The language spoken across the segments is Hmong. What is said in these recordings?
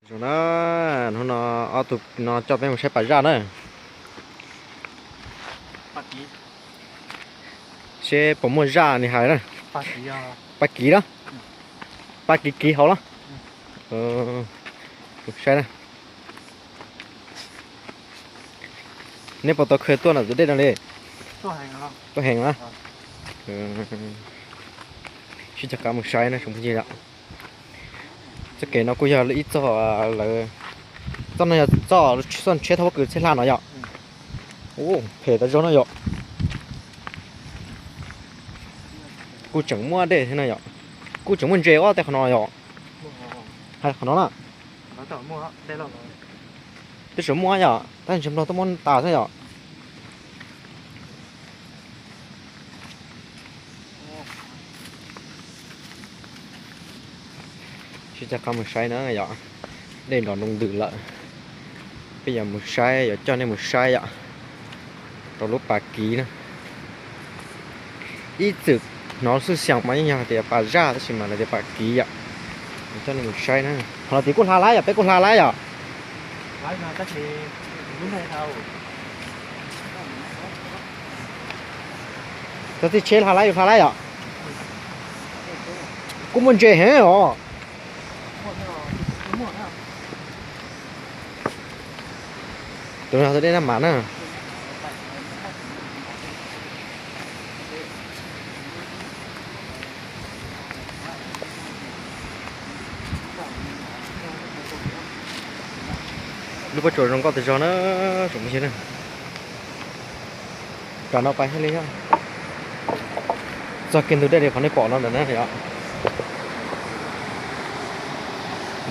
Zoo na, hnub no ob tug no coj peb mus saib pas zaj na. Seb puas muaj zaj li hais na. Pas kiv los? Pas kiv kiv hauv los? Saib na. Neb puas tau khaws tuaj ntawm tus dej no li? Tuaj heev na. Sib cav qab mus saib na tsoom phooj ywg yom. Txoj kev no kuj yog ib txoj lawv, txoj no yog txoj txoj tsheb thauj pob kws txhij hla no yom. Ub, phem tas zog no yom. Kuj tseem muaj dej thiab no yom. Kuj tseem muaj ntses ob tej qhov no yom. Hais qhov no na. Twb tseem muaj yom, tab sis nplog tuaj muab tas xwb yom. Sib cav qab mus saib na yom. Dej nrov nroo ntws lawm. Peb yuav mus saib, yuav coj nej mus saib yom, rau lub pas kiv na. Ib txwm hnov xwb xyaum mas yeej yog hais tias pas zaj tab sis mas lawv tias pas kiv yom. Coj nej mus saib na. Qhov no tid kuj hla laib yom, peb kuj hla laib yom. Cov txiv tsheb hla laib, yus hla laib yom. Kuj muaj ntses heev os. Tus no dej nab mas na. Lub pob tsuas zoo nkauj tas zog na, tsoom phooj ywg na. Nram no pais thiaj li yog txog kiag ntug dej li qhov nej pom no ntawm na yom.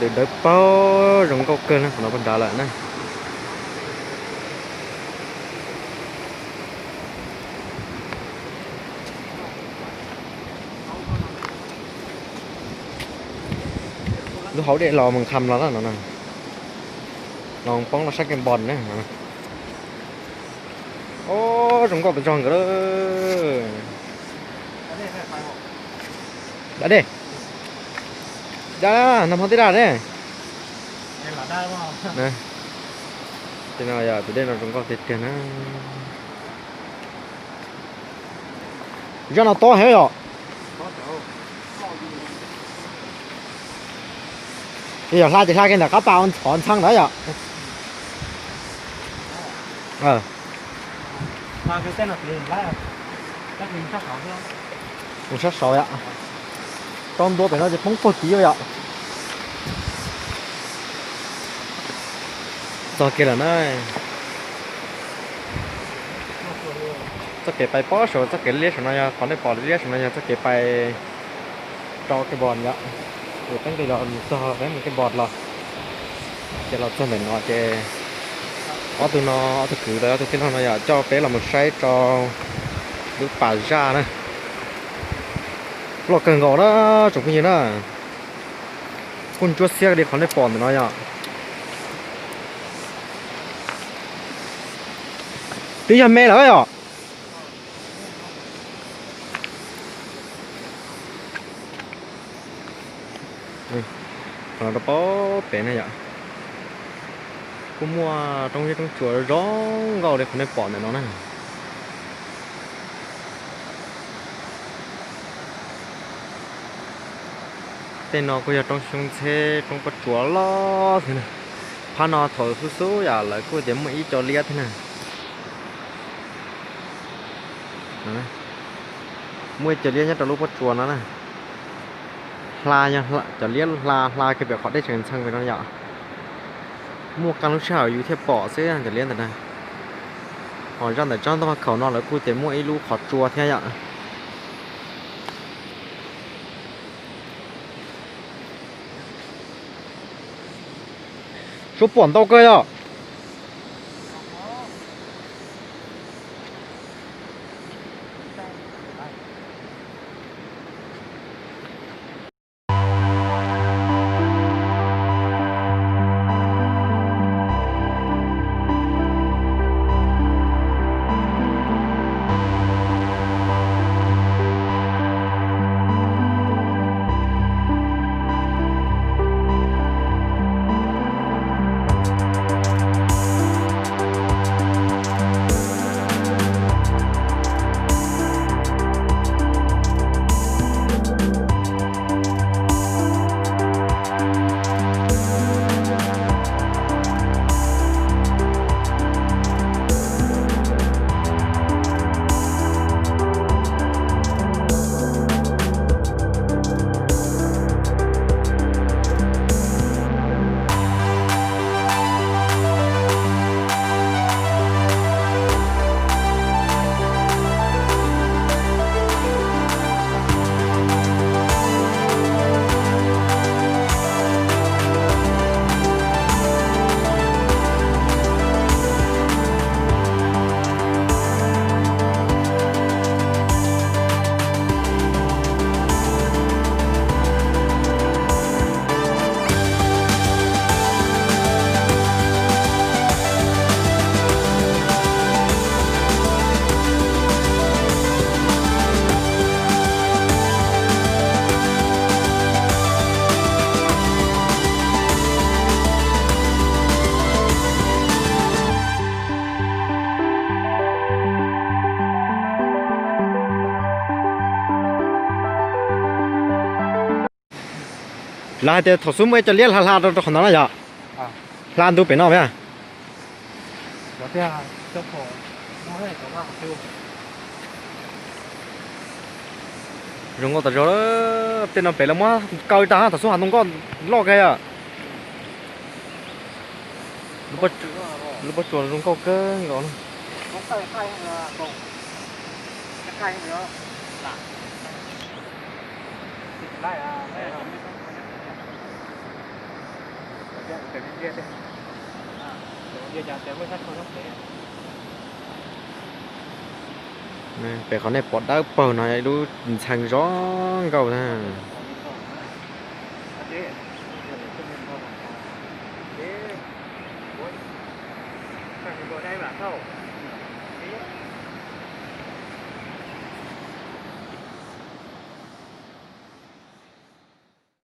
Ntws dawb paug zoo nkauj kawg na, qhov no puag nrad lawm na. Lub hauv dej los mus kham los na no, los poob los sab kev npos na. Ob, zoo nkauj tas zog nkawd. Da dej, da, nag hmo twb da ne. Tej no yog tus dej no zoo nkauj tiag tiag na. Zaj no tob heev yom. Yog hla ces hla kiag ntawm qab pas qhov ntxhee ntawd yom. Mus sab saud yom. Rau ntua pem no ces poob puag tid yom. Txog kiag lawm na. Txoj kev pais pob saud, txoj kev liab saum no yog qhov nej pom liab saum no yog txoj kev pais rau kev npos yom. Tus peb nqis los mus txog peb mus kev npos los, ces los txog ntawm no ces ob tug no, ob tug kwv los ob tug tij laug no yom, coj peb los mus saib rau lub pas zaj na. Loj kawg nkaus na tsoom phooj ywg na. Kuj ntsuab xiab li qhov nej pom ntawm no yom. Twb yog me lawm yom. Qhov no rau pem na yom. Kuj muaj roob zeb roob tsuas zoo nkauj li qhov nej pom ntawm no na. Tej no kuj yog roob xyoob ntxheb roob pob tsuas loj xwb na. Phab no thaum xub xub yom lawv kuj tias muaj ib co liab thiab na. Muaj ib co liab nyob rau lub pob tsuas no na. Hla, cov liab hla hla kiag pem qhov dej tseem ntxhee pem no yom. Muaj qee lub sij hawm yus thiaj pom xwb cov liab ntawm na. Ho zaj ntawm tsob ntoo khaum no lawv kuj tias muaj ib lub qhov tsua thiab yom. Suab pom ntau kawg yom. Lawv hais tias thaum xub muaj ib co liab hla hla rau qhov ntawd no yom? Hla ntu pem no thiab. Zoo nkauj tas zog. Tej no pem lawv muab kaw tag, thaum xub hav ntoo nkoj loj kawg. Lub pob tsuas zoo nkauj kawg nkaus no. Pem qhov nej pom dawb paug no ib lub ntxhee zoo nkauj na.